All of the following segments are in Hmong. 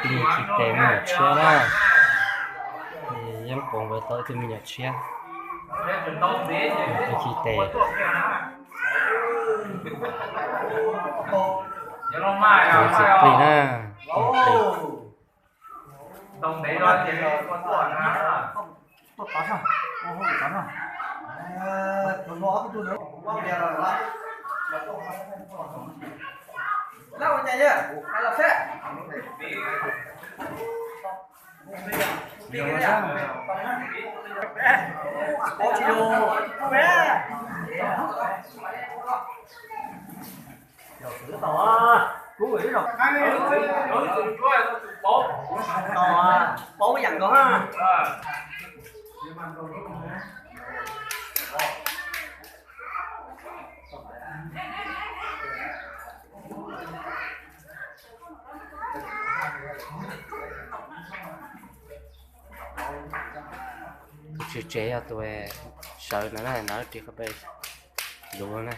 Tij Ci Tes me nyuam tshiab na. Yeeb Qoos nkawd tau ib tug me nyuam tshiab. Tij Ci Tes. Txiv plig na. Txiv plig. Paub ib yam nkaus na. Tus tswv tsev yog tus sawv ntawd na, ntawd ris qhov pes luv na.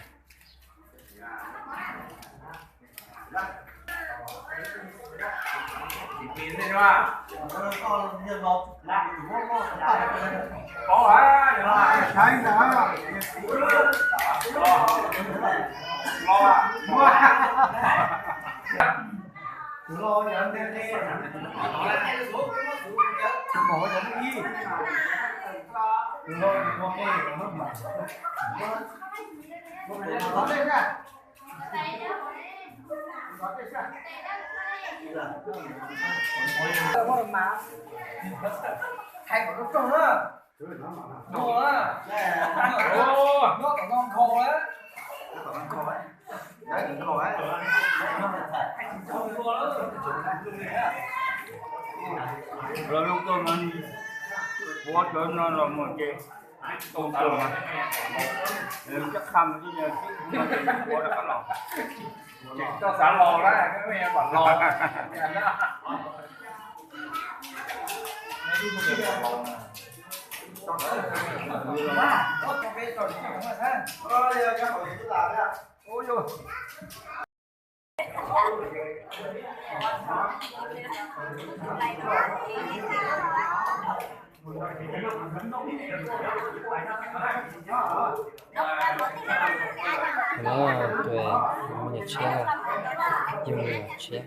Los lub tuaj mas, ua cov no los mus ces, ua cov mas, cov kham ua rov qab los, ces tsis tau xav los lawm, kom los. Tus me nyuam tshiab, yog me nyuam tshiab.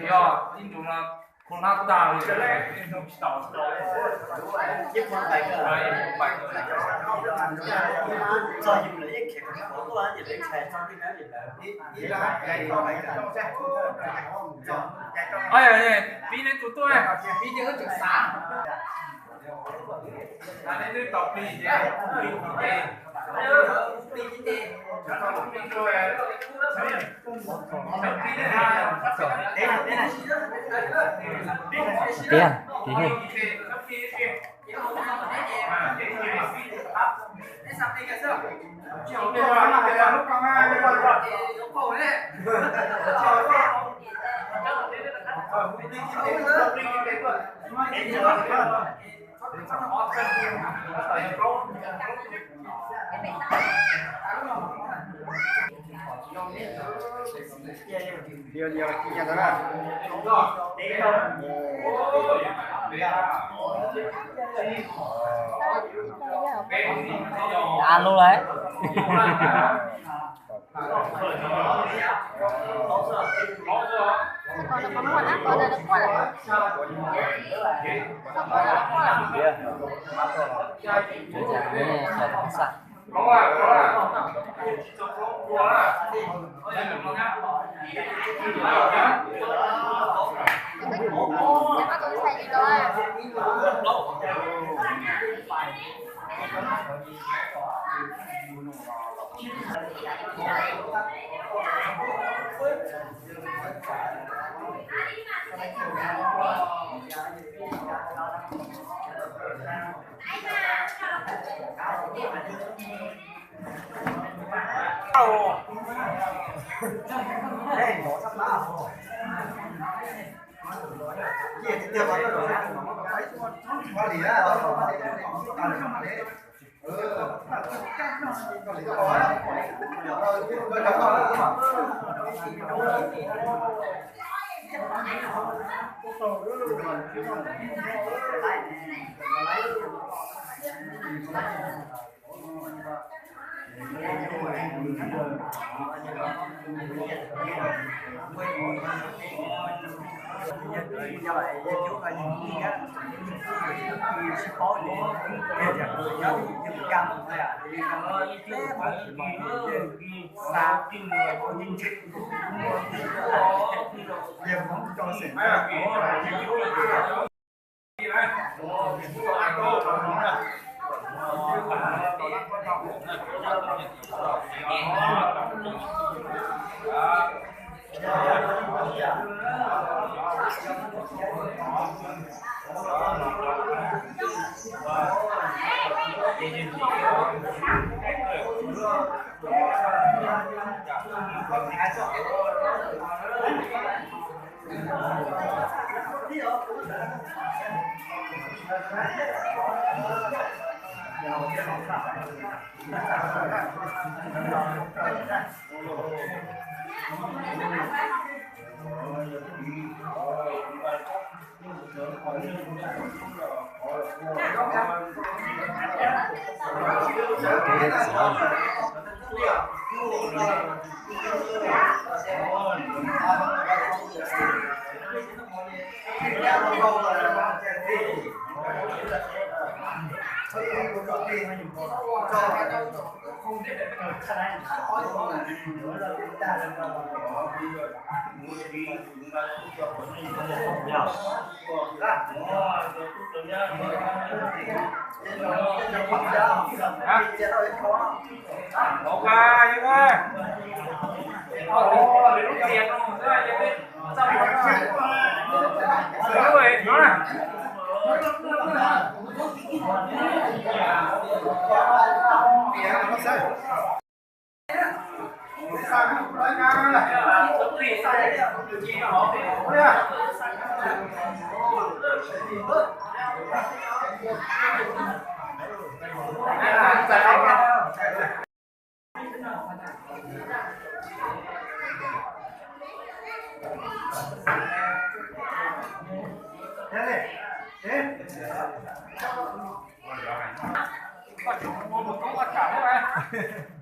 Yog ib ntus no, nab tag li. Pib neb tus tuaj, pib ces wb tseem xav. Neb twb tau plig ces, plig ces, plig ces, plig ces. Tiag, tiag. Alo lawm. Koj tsis ua mus tub ua tsam thiab.